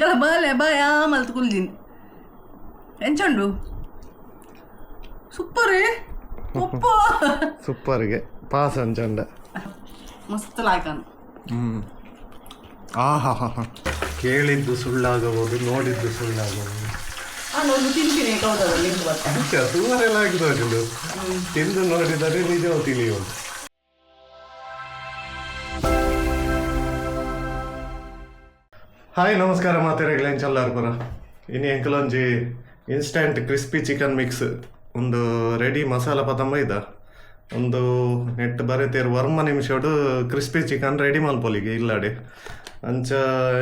ಎಂಕಲ ಬಾಲೆ ಬಾಯ ಮಲ್ತು ಕುಲ್ಜಿನ್ ಎಂಚುಂಡು ಸೂಪರ್ ಉಪ್ಪು. ಸೂಪರ್ಗೆ ಪಾಸ್ ಅಂಚಂಡ. ಮಸ್ತ್ ಲಾಯ್ಕನ್. ಹ್ಮ್, ಆಹಾ ಹಾ, ಕೇಳಿದ್ದು ಸುಳ್ಳಾಗಬಹುದು, ನೋಡಿದ್ದು ಸುಳ್ಳಾಗಬಹುದು. ಒಂದು ತಿಂತೀನಿ ಕೌದಲ್ಲ ಲಿಂಕ್ ಬರ್ತಾ. ಅಂಚ ಸುಮಾರೆಲ್ಲ ಆಗಿದ್ದು ತಿಂದು ನೋಡಿದರೆ ನಿಜವು ತಿಳಿಯುವುದು. ಹಾಯ್, ನಮಸ್ಕಾರ ಮಾತೆರೆಗ್ಲ, ಎಂಚಲ್ಲಾರ್ ಪುರ? ಇನಿ ಎಂಕಲೊಂಜಿ ಇನ್ಸ್ಟಂಟ್ ಕ್ರಿಸ್ಪಿ ಚಿಕನ್ ಮಿಕ್ಸ್ ಒಂದು ರೆಡಿ ಮಸಾಲ ಪತಂಬ ಇದ. ಒಂದು ನೆಟ್ ಬರೆತೇರು ವರ್ಮ ನಿಮಿಷಡು ಕ್ರಿಸ್ಪಿ ಚಿಕನ್ ರೆಡಿ ಮಲ್ಪೊಲಿಗೆ ಇಲ್ಲಾಡೆ. ಅಂಚ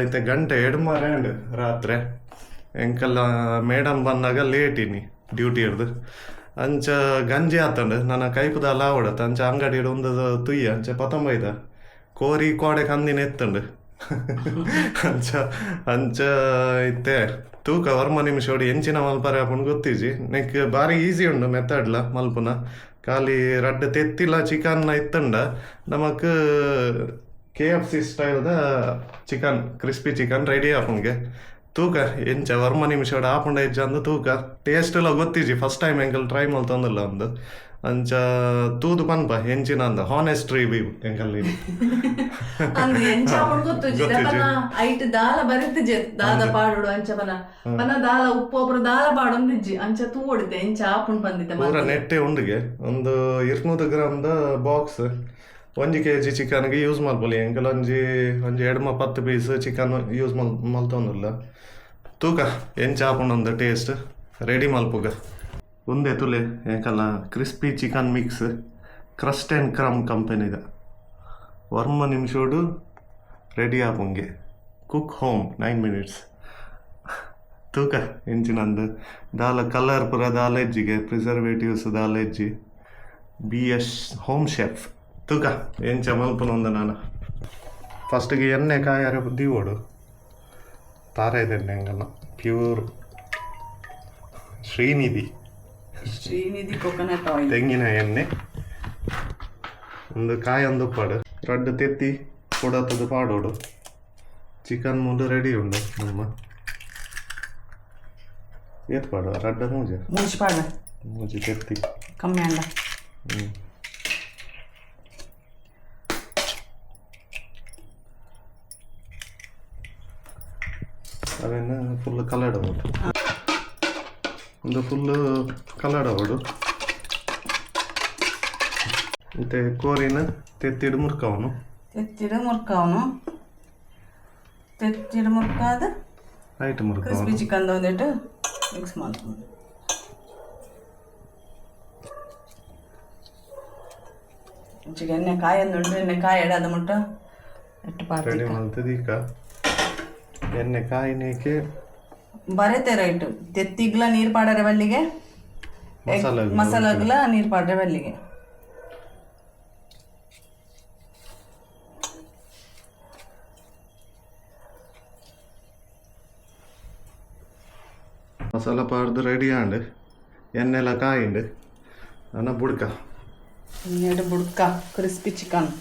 ಇತ್ತೆ ಗಂಟೆ ಎಡ್ಮರೆ ಅಂಡ್ ರಾತ್ರೆ. ಎಂಕಲ್ಲ ಮೇಡಮ್ ಬಂದಾಗ ಲೇಟ್ ಇನಿ ಡ್ಯೂಟಿ ಹಿಡ್ದು. ಅಂಚ ಗಂಜಿ ಆತಂಡು ನನ್ನ ಕೈಪುದ ಆವಡತ್ತ. ಅಂಚ ಅಂಗಡಿ ಒಂದು ತುಯ್ಯ ಅಂಚ ಪತಂಬ ಇದ ಕೋರಿ ಕೋಡೆ ಕಂದಿನ ಎತ್ತಂಡು. ಅಂಚ ಅಂಚ ಇತ್ತೆ ತೂಕ ವರ್ಮ ನಿಮಿಷೋಡು ಎಂಚಿನ ಮಲ್ಪರೆ ಆಪುಂಡು ಗೊತ್ತಿಜಿ ನೆಕ್. ಬಾರಿ ಈಸಿ ಉಂಡು ಮೆಥಡ್ಲ ಮಲ್ಪುನ. ಖಾಲಿ ರಡ್ಡ್ ತೆತ್ತಿಲ ಚಿಕನ್ ಇತ್ತಂಡ ನಮಕ್ ಕೆಎಫ್ಸಿ ಸ್ಟೈಲ್ದ ಚಿಕನ್, ಕ್ರಿಸ್ಪಿ ಚಿಕನ್ ರೆಡಿ ಆಪುಂಗೆ. ತೂಕ ಎಂಚ ವರ್ಮ ನಿಮಿಷೋಡು ಆಪುಂಡ ಇಜ್ಜ ಅಂದ್ ತೂಕ. ಟೇಸ್ಟ್ ಎಲ್ಲ ಗೊತ್ತಿಜಿ, ಫಸ್ಟ್ ಟೈಮ್ ಎಂಕಲ್ ಟ್ರೈ ಮಲ್ತೊಂದಿಲ್ಲ ಅಂದ್. ಅಂಚ ತೂದು ಪನ್ಪ ಎಂಚಿನ ಅಂದ, ಹಾನೆಸ್ಟ್ ರಿವ್ಯೂ ಎಂಕಲ್. ಅಂದ್ ಎಂಚ ಆಪುಂಡು ಗೊತ್ತುಜಿ. ಗೊತ್ತಿಜ್ಜಿ. ಪನ ಐಟ್ ದಾಲ ಬರೆತಿಜೆ ದಾದ ಪಾಡೋಡು ಅಂಚ. ಪನ ಪನ ದಾಲ ಉಪ್ಪು ಒಬ್ರು ದಾಲ ಪಾಡೊಂದಿಜ್ಜಿ. ಅಂಚ ತೂ ಹೊಡಿತೆ ಎಂಚ ಆಪುಂಡು ಬಂದಿತ್ತೆ. ಪೂರ ನೆಟ್ಟೆ ಉಂಡುಗೆ. ಒಂದು 200 ಗ್ರಾಮ್ದ ಬಾಕ್ಸ್ 1 ಕೆಜಿ ಚಿಕನ್ಗೆ ಯೂಸ್ ಮಲ್ಪೊಲಿ. ಎಂಕಲ್ ಒಂಜಿ ಒಂಜಿ ಎಡ್ಮ ಪತ್ತು ಪೀಸ್ ಚಿಕನ್ ಯೂಸ್ ಮಲ್ತೊಂದುಲ್ಲ. ತೂಕ ಎಂಚ ಆಪುಂಡು ಟೇಸ್ಟ್. ರೆಡಿ ಮಲ್ಪುಗ. ಒಂದೇ ತುಲೆ ಎಂಕಲ್ಲ crispy chicken mix, crust and crumb ಕಂಪನಿದ. ವರ್ಮ ನಿಮಿಷೋಡು ರೆಡಿ ಆಪುಂಗೆ. Cook home 9 minutes. ತೂಕ ಎಂಚಿನಂದು. ದಾಲ ಕಲರ್ ಪೂರ ದಾಲ ಇಜ್ಜಿಗೆ, ಪ್ರಿಸರ್ವೇಟಿವ್ಸ್ ದಾಲ ಇಜ್ಜಿ. B S home chef. ತೂಕ ಎಂಚ ಮಲ್ಪುನೊಂದು. ನಾನು ಫಸ್ಟಿಗೆ ಎಣ್ಣೆ ಕಾಯರೆ ದೀವೋಡು. ತಾರಾಯ್ದ ಎಣ್ಣೆ ಹಂಗಲ್ಲ, pure Shrinidhi. Shrinidhi coconut oil. ತೆಂಗಿನ ಎಣ್ಣೆ. ಒಂದು ಕಾಯಿ ಒಂದು ಉಪ್ಪಾಡು, ರಡ್ಡು ತೆತ್ತಿ ಕೊಡತ್ತದು ಪಾಡೋಡು. ಚಿಕನ್ ಮುಳ್ಳು ರೆಡಿ ಉಂಡು ನಮ್ಮ. ಏತ್ ಪಾಡುವ? ರಡ್ಡ ಮೂಜ? ಮೂಜಿ ಪಾಡ. ಮೂಜಿ ತೆತ್ತಿ. ಕಮ್ಮಿ ಅಂಡ. ಹ್ಞೂ. ಅವೇನು ಫುಲ್ ಕಲಡಬೋದು, ಒಂದು ಫುಲ್ ಕಲಡಬೋದು. ಮತ್ತೆ ಕೋರಿನ ತೆತ್ತಿಡು ಮುರ್ಕವನು. ತೆತ್ತಿಡು ಮುರ್ಕಾವನು, ತೆತ್ತಿಡು ಮುರ್ಕಾದ ರೈಟ್. ಕ್ರಿಸ್ಪಿ ಮುರ್ಕವನು. ಚಿಕನ್ ಒಂದಿಟ್ಟು ಮಿಕ್ಸ್ ಮಾಡ್ಕೊಂಡು. ಎಣ್ಣೆ ಕಾಯಿ ಉಂಟು, ಎಣ್ಣೆ ಕಾಯಿ ಎಡದ ಮುಟ್ಟ ಎಟ್ಟು ರೆಡಿ ಪಾಡ್ದಿಕ್ಕ. ಮಲ್ತದೀಕ ಎಣ್ಣೆ ಕಾಯಿನೇಕೆ. ಬರತೆ ರೈಟ್, ತೆತ್ತಿಗ್ಲ ನೀರು ಪಾಡರೆ ಬಲ್ಲಿಗೆ. ಮಸಾಲೆ. ಮಸಾಲಾಗ್ಲ ನೀರು ಪಾಡ್ರೆ ಬಲ್ಲಿಗೆ. ಮಸಾಲ ಪಾಡ್ದು ರೆಡಿ ಆಂಡ್, ಎಣ್ಣೆಲ್ಲ ಕಾಯಿಂಡು ಅನ್ನ ಬುಡ್ಕ. ಎರಡು ಬುಡ್ಕ ಕ್ರಿಸ್ಪಿ ಚಿಕನ್.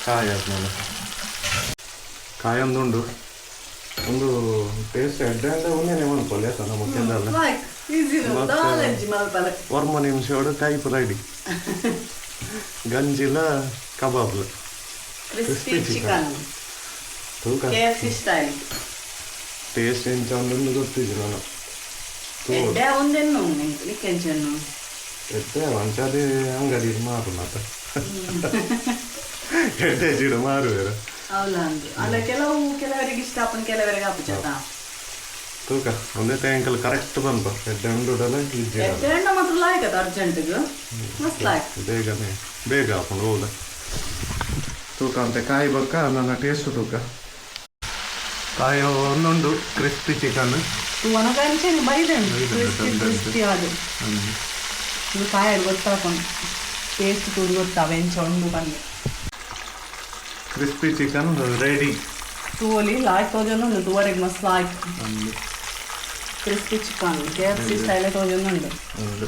ಕಾಯಿ ಆದ್ಮೇಲೆ ಕಾಯೊಂದುಂಡು. ಒಂದು ಟೇಸ್ಟ್ ಎಡ್ಡೆ ಅಂದ್ರೆ ಒಂದೇನೆ ಮಲ್ಪೊಲಿ ಆತ ನಮ್ಮ ಕೆಂದಲ್ಲ. ಲೈಕ್ ಈಸಿ ದಾಲಂಜಿ ಮಲ್ಪಲೆ. ವರ್ಮ ನಿಮಿಷೋಡು ಕೈಪು ರೆಡಿ, ಗಂಜಿಲ ಕಬಾಬ್ಲು. Crispy crispy chicken. Chicken. ತೂಕ. KFC style. ಟೇಸ್ಟ್ ಎಂಚ ಉಂಡು ಗೊತ್ತಿಜ್ಜಿ ನಾನು. ಎಡ್ಡೆ ಒಂದೆನ್ನು ನಿಕ್ಕೆಂಚೆನ್ನು. ಎಡ್ಡೆ ಅಂಚಾದೆ ಅಂಗಡಿ ಮಾರು ಮಾತ ಎಡ್ಡೆ ಚೀಡು ಮಾರುವೆರು. ಹೌದಾ ಅಂದು ಅಲ್ಲ, ಕೆಲವು ಕೆಲವರಿಗೆ ಇಷ್ಟ ಆಪನ್, ಕೆಲವರಿಗೆ ಆಪುಜತ. ತೂಕ, ಒಂದೇ ಟ್ಯಾಂಕಲ್ ಕರೆಕ್ಟ್ ಬಂತು. ಎಡ್ಡೆ ಉಂಡುಡಲ ಇಜ್ಜಿ. ಎಡ್ಡೆ ಎಣ್ಣ ಮಾತ್ರ ಲಾಯ್ಕ್ ಅದು ಅರ್ಜೆಂಟ್ಗೆ ಮಸ್ತ್ ಲಾಯ್ಕ್. ಬೇಗನೆ ಬೇಗ ಹಾಕೊಂಡು ಹೌದಾ. ತೂಕ ಅಂತೆ ಕಾಯಿ ಬಕ್ಕ ನನ್ನ ಟೇಸ್ಟ್ ತೂಕ. ಕಾಯಿ ಒಂದೊಂದು ಕ್ರಿಸ್ಪಿ ಚಿಕನ್. ತೂವನ ಕಂಚೆನ್ ಬೈದೆಂಡು ಕ್ರಿಸ್ಪಿ ಕ್ರಿಸ್ಪಿ ಅದು. ಇದು ಕಾಯಡ್ ಗೊತ್ತಾಕೊಂಡು ಟೇಸ್ಟ್ ತೂದು ಗೊತ್ತಾವ ಎಂಚ ಉಂಡು ಬಂದು. Crispy chicken ready. ತೂವೊಲಿ ಲಾಯ್ಕ್ ತೋಜೊಂದುಂಡು ತೂವರೆಗ್ ಮಸ್ತ್ ಲಾಯ್ಕ್. Crispy chicken KFC style ತೋಜೊಂದುಂಡು. ಉಂದು.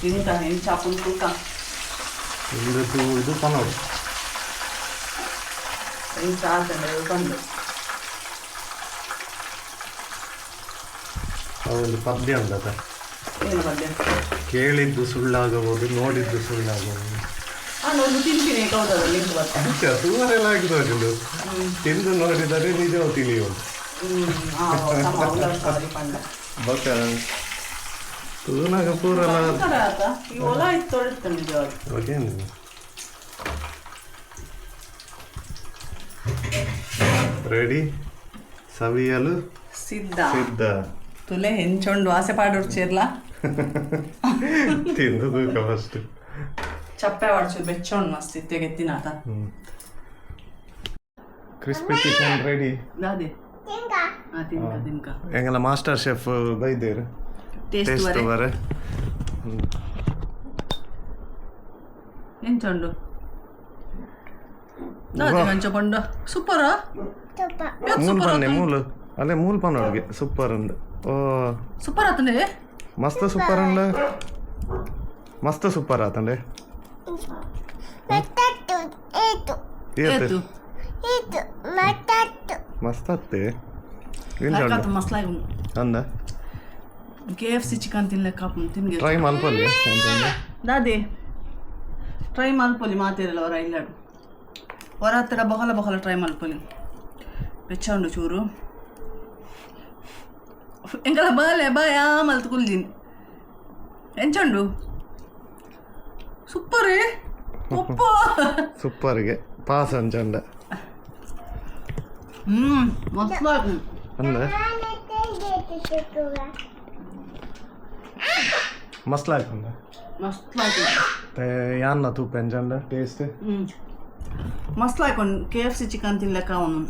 ತಿಂತ ಎಂಚ ಆಪುಂಡು ತೂಕ. ಇದು ಇದು ಪನೋಡು. ಎಂಚ ಆತಂಡ ಪಂದು. ಅವೊಂದು ಪದ್ಯ ಉಂಡತ. ಏನು ಪದ್ಯ? ಕೇಳಿದ್ದು ಸುಳ್ಳಾಗಬಹುದು, ನೋಡಿದ್ದು ಸುಳ್ಳಾಗಬಹುದು. ಆ ಒಂದು ತಿಂತೀನಿ ಕೌದದ ಲಿಂಕ್ ಬರ್ತಾ. ಅಂಚ ತೂವರೆಲ್ಲ ಆಗಿದೋಜುಂಡು, ತಿಂದು ನೋಡಿದರೆ ನಿಜ ತಿಳಿಯುವುದು. ಸಾರಿ ಪಂಡ. ಬೊಕ ತೂನಾಗ ಪೂರಲ. ಭಯಂಕರ ಆತ ಈ ಹೊಲ ಇತ್ತು ತೊಳಿತ್ತು ನಿಜವಾಗಿ. ಓಕೆ, ರೆಡಿ, ಸವಿಯಲು ಸಿದ್ಧ. ಸಿದ್ಧ. ತುಲೆ ಹೆಂಚೊಂಡು ಆಸೆ ಪಾಡೊಡ್ಚಿರ್ಲ. ತಿಂದು ತೂಕ ಫಸ್ಟ್. ಚಪ್ಪೆ ವಾಡ್ಚು ಬೆಚ್ಚೊಂಡು ಮಸ್ತ್ ಇತ್ತೆಗೆ ಎತ್ತಿನಾತ. Crispy chicken ready. ದಾದೆ? ಹಾ, ತಿನ್ಕ ತಿನ್ಕ. ಎಂಗಲ ಮಾಸ್ಟರ್ ಶೆಫ್ ಬೈದೇರು. ಟೇಸ್ಟ್. ಟೇಸ್ಟ್ ಬರೆ. ಬರೆ. ಎಂಚೊಂಡು ದಾದೆ ಮಂಚ ಪಂಡ ಸೂಪರ್. ಮೂಲ್ ಪನ್ನೆ ಮೂಲು ಅಲ್ಲೇ ಮೂಲ್ ಪನ್ನೊಡ್ಗೆ ಸೂಪರ್ ಉಂಡು ಓ. ಸೂಪರ್ ಆತಂಡೆ. ಮಸ್ತ್ ಸೂಪರ್ ಉಂಡು, ಮಸ್ತ್ ಸೂಪರ್ ಆತಂಡೆ. ಏತು? ಏತು? ಮಸ್ತ್ ಅತ್ತೆ. ಲಾಯ್ಕ್ ಮಸ್ತ್ ಲಾಯ್ಕ್. ಅಂದ. ಕೆಎಫ್ಸಿ ಚಿಕನ್ ತಿನ್ಲೆಕ್ಕ ತಿನ್ಗೆ. ಟ್ರೈ ಮಲ್ಪಲ್ಲಿ ಅಂತಂದೆ. ದಾದೆ ಟ್ರೈ ಮಲ್ಪೊಲಿ ಮಾತಿರಲ್ಲ ಹೊರ ಇಲ್ಲಡು ಹೊರ ಹತ್ತಿರ ಬಹಳ ಬಹಳ ಟ್ರೈ ಮಲ್ಪೊಲಿ. ಬೆಚ್ಚ ಉಂಡು ಚೂರು. ಎಂಕಲ ಬಾಲೆ ಬಾಯ್ ಆ ಮಲ್ತು ಕುಲ್ದಿನ್. ಎಂಚುಂಡು? ಸೂಪರೇ ಉಪ್ಪು. ಸೂಪರ್ಗೆ ಪಾಸ್ ಅಂಚಂಡ. ಹ್ಮ್ ಮಸ್ತ್ ಲಾಯ್ಕ್. ಅಂದ, ಮಸ್ತ್ ಲಾಯ್ಕುಂಡ. ಮಸ್ತ್ ಲಾಯ್ಕ್. ಯಾನ್ನ ತೂಪ ಎಂಚಂಡ ಟೇಸ್ಟ್? ಹ್ಮ್ ಮಸ್ತ್ ಲಾಯ್ಕ್. ಕೆಎಫ್ಸಿ ಚಿಕನ್ ತಿನ್ಲೆಕ್ಕ ಅವನು.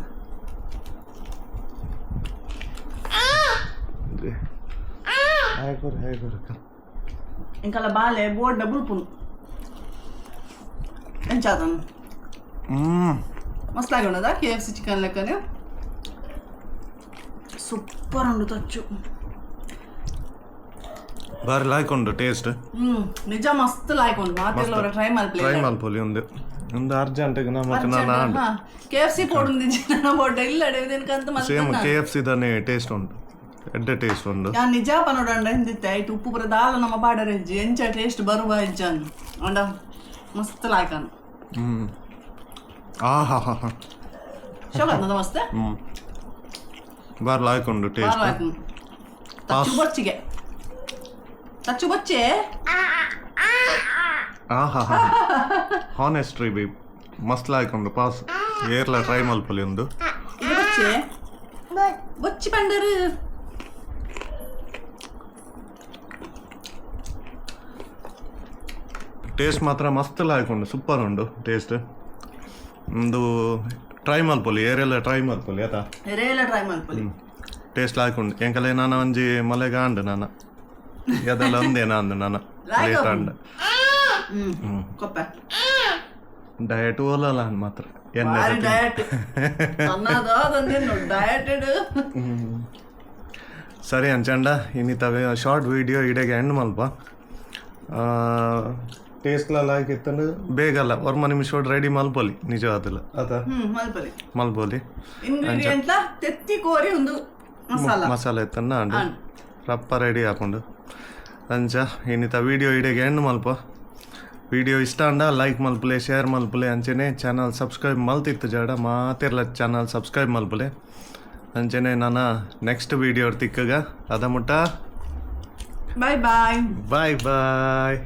Hi hi. ಎಂಕಲ ಬಾಲೆ ಬೋರ್ಡ್ ಡಬಲ್ ಪುನ್ ಎಂಚಾದನು? ಹ್ಮ್. ಮಸ್ತ್ ಆಗಿ ಕೆಎಫ್ಸಿ ಚಿಕನ್ ಲೆಕ್ಕನೆ. ಸೂಪರ್ ಉಂಡು ತಚ್ಚು. ಬಾರಿ ಲಾಯ್ಕುಂಡು ಟೇಸ್ಟ್. ಹ್ಮ್ ನಿಜ ಮಸ್ತ್ ಲಾಯ್ಕ್ ಉಂಡು. ಮಾತೆಲ್ಲ ಟ್ರೈ ಮಲ್ಪಲೆ. ಟ್ರೈ ಮಲ್ಪೊಲಿ. ಒಂದು ಒಂದು ಅರ್ಜೆಂಟ್ ನಮಕ್ ನಾನು ಆಂಡ್. ಕೆಎಫ್ಸಿ ಪೋಡುಂದಿಜ್ಜಿ ನನ್ನ ಬೋರ್ಡ್ ಇಲ್ಲ. ಅಂತ. ಸೇಮ್ ಕೆಎಫ್ಸಿ ದನೆ ಟೇಸ್ಟ್ ಉಂಟು, ಎಡ್ಡೆ ಟೇಸ್ಟ್ ಉಂಟು. ಯಾನ್ ನಿಜ ಪನೋಡಂಡ ಹಿಂದಿತ್ತೆ ಆಯ್ತು ಉಪ್ಪು ಪೂರ ದಾಲ ನಮ್ಮ ಪಾಡರೆ ಇಜ್ಜಿ, ಎಂಚ ಟೇಸ್ಟ್ ಬರುವ ಇಜ್ಜ ಅಂಡ ಮಸ್ತ್ ಲಾಯ್ಕನ್. ಹ್ಮ್ ಆಹಾ ಹಾ ಹಾ. ಶೋಕತ್ನದ ಮಸ್ತ್. ಹ್ಮ್ ಬಾರಿ ಲಾಯ್ಕ್ ಉಂಟು ಟೇಸ್ಟ್. ತಚ್ಚು ಬೊಚ್ಚಿಗೆ ತಚ್ಚು ಬೊಚ್ಚೆ. ಆಹಾ ಹಾ, ಹಾನೆಸ್ಟ್ ರಿವ್ಯೂ. ಮಸ್ತ್ ಲಾಯ್ಕ್ ಉಂಟು, ಪಾಸ್. ಏರ್ಲ ಟ್ರೈ ಮಲ್ಪೊಲಿ ಒಂದು. ಇದು ಬೊಚ್ಚೆ ಬೊಚ್ಚಿ ಪಂಡರು. ಟೇಸ್ಟ್ ಮಾತ್ರ ಮಸ್ತ್ ಲಾಯ್ಕ್ ಉಂಟು, ಸೂಪರ್ ಉಂಟು ಟೇಸ್ಟ್. ಒಂದು ಟ್ರೈ ಮಲ್ಪೊಲಿ, ಏರೆಲ್ಲ ಟ್ರೈ ಮಲ್ಪೊಲಿ ಆತಾ. ರೇಲ ಟ್ರೈ ಮಲ್ಪೊಲಿ. ಟೇಸ್ಟ್ ಲಾಯ್ಕ್ ಉಂಟು. ಎಂಕಲೆ ನಾನು ಒಂಜಿ ಮಲೆಗ ಆಂಡ್ ನಾನ ಅದೆಲ್ಲ ಒಂದೇನ ಅಂದು ನಾನ ಲಾಯ್ಕ್. ಲೇಟ್ ಆಂಡ್. ಹ್ಮ್ ಕೊಪ್ಪೆ. ಡಯಟ್ ಓಲಲ್ಲ ಮಾತ್ರ ಎಣ್ಣೆ. ಭಾರಿ ಡಯಟ್ ಅನ್ನದ ಡಯಟೆಡ್. ಸರಿ ಅಂಚಂಡ ಇನ್ನಿತವೆ ಶಾರ್ಟ್ ವೀಡಿಯೋ ಇಡೆಗೆ ಎಂಡ್ ಮಲ್ಪ. ಟೇಸ್ಟ್ಲ ಲಾಯ್ಕ್ ಇತ್ತಂದ್ರೆ ಬೇಗಲ್ಲ ಒರ್ಮ ನಿಮಿಷ ರೆಡಿ ಮಲ್ಪೊಲಿ ನಿಜ ಅದಿಲ್ಲ ಅದ. ಮಲ್ಪೊಲಿ. ಮಲ್ಪೊಲಿ. ಇಂಗ್ರೀಡಿಯೆಂಟ್ ಲ ತೆತ್ತಿ ಕೋರಿ ಒಂದು ಮಸಾಲ. ಮಸಾಲೆ ಇತ್ತನ್ನ ಅಂಡು. ಆಂಡ್. ರಪ್ಪ ರೆಡಿ ಆಪುಂಡು. ಅಂಚ ಇನ್ನಿತ ವೀಡಿಯೋ ಇಡೆಗೆ ಎಂಡ್ ಮಲ್ಪ. ವೀಡಿಯೋ ಇಷ್ಟ ಅಂಡ ಲೈಕ್ ಮಲ್ಪಲೆ, ಶೇರ್ ಮಲ್ಪಲೆ. ಅಂಚನೆ ಚಾನಲ್ ಸಬ್ಸ್ಕ್ರೈಬ್ ಮಲ್ತಿತ್ತು ಜಾಡ ಮಾತಿರ್ಲ ಚಾನಲ್ ಸಬ್ಸ್ಕ್ರೈಬ್ ಮಲ್ಪಲೆ. ಅಂಚನೆ ನಾನು ನೆಕ್ಸ್ಟ್ ವೀಡಿಯೋ ತಿಕ್ಕಗ ಅದ ಮುಟ್ಟ. Bye bye. Bye boy.